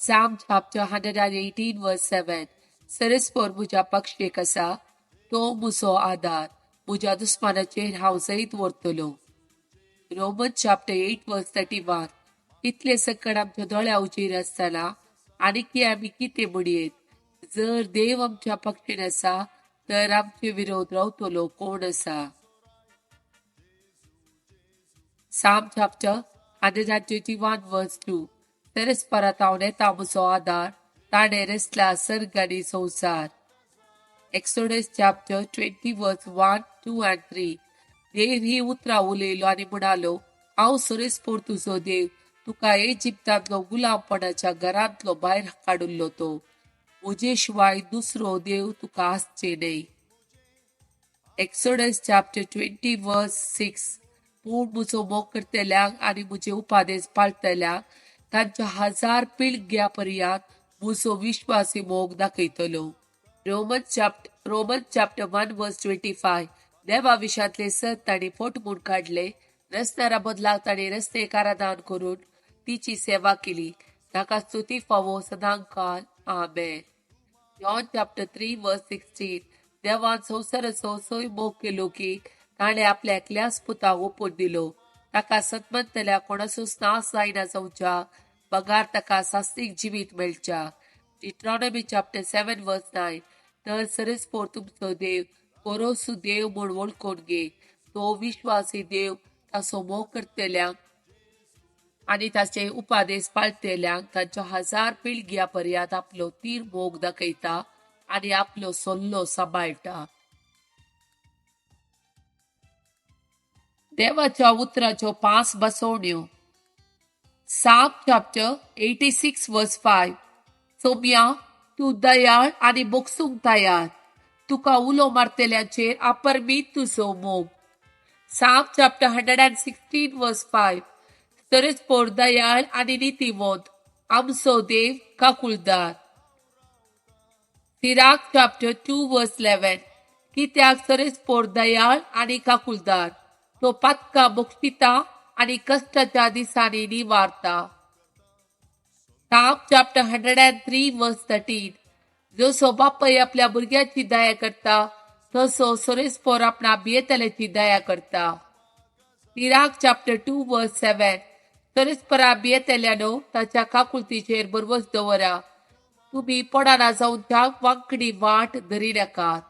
Psalm chapter 118 verse 7. सरस्पोर म्हज्या पक्षेक आसा, तो म्हजो आदार, म्हज्या दुस्मानाचेर हांव जैत व्हरतलो. Roman chapter 8 verse 31. इतले सकट आमच्या दोळ्या उजेर आसतना आनीकी आमी कितें म्हणयेत? जर देव आमच्या पक्षीन आसा तर आमचे विरोध रावतलो कोण आसा? Psalm chapter 121 verse 2. सरस्परात हांव येता म्हजो आदार, ताणें रचला सर्ग आनी संवसार. Exodus chapter 20 verse 1, 2 and 3. देव ही उतरां उलयलो आनी म्हणालो, हांव सरस्पोर तुजो देव, तुका इजिप्तांतलो गुलामपणाच्या घरांतलो भायर काडुल्लो तो. म्हजे शिवाय दुसरो देव तुका आसचे न्हय. Exodus chapter 20 verse 6. पूण म्हजो मोग करतल्यांक आनी म्हजे उपादेश पाळटल्यांक तांच्या 1000 पिळग्या पर्यंत म्हजो विश्वासी मोग दाखयतलो. Roman chapter 1 verse 25. देवा विशांतले सत तांणी फोट म्हूण काडले, रस्त्यारा बदलाक तांणी रस्ते कारादान करून तिची सेवा केली. ताका स्तुती फावो सदांकाल. आमेन. John chapter 3 verse 16. देवान संवसाराचो असोय मोग केलो की ताणें आपल्या एकल्याच पुताक ओपून दिलो, ताका सतमंतल्या कोणाचोच नाश जायना जावच्या बगार ताका सास्तीक जिवीत मेळच्या. Deuteronomy chapter 7 verse 9. तर सरस्पोर तुमचो देव कोरोसू देव म्हूण वळखून घे, तो विश्वासी देव, ताचो मोग करतल्यांक आनी ताचे उपादेश पाळटल्यांक तांच्या 1000 पिळग्या पर्यंत आपलो तीर मोग दाखयता आनी आपलो सल्लो सांबाळटा. देवाच्या उतराच्यो 5 बसवण्यो. Psalm chapter 86 verse 5. सोम्या, तूं दयाळ आनी बोगसूंक तयार, तुका उलो मारतल्यांचेर अपरमीत तुजो मोग. Psalm chapter 116 verse 5. सरस्पोर दयाळ आनी नितीवंत, आमचो देव काकुळदार. Sirach chapter 2 verse 11. कित्याक सरस्पोर दयाळ आनी काकुळदार, तो पातका बोगशिता आनी कश्टाच्या दिसांनी निवारता. Psalm chapter 103 verse 13. जसो बापय आपल्या भुरग्याची दया करता तसो सरस्पोर आपणा भियेतल्याची दया करता. Sirach chapter 2 verse 7. सरस्परा भियेतल्यानो ताच्या काकुळतीचेर भरवस दवरा, तुमी पडना जावन त्या वांकडी वाट धरी नाकात.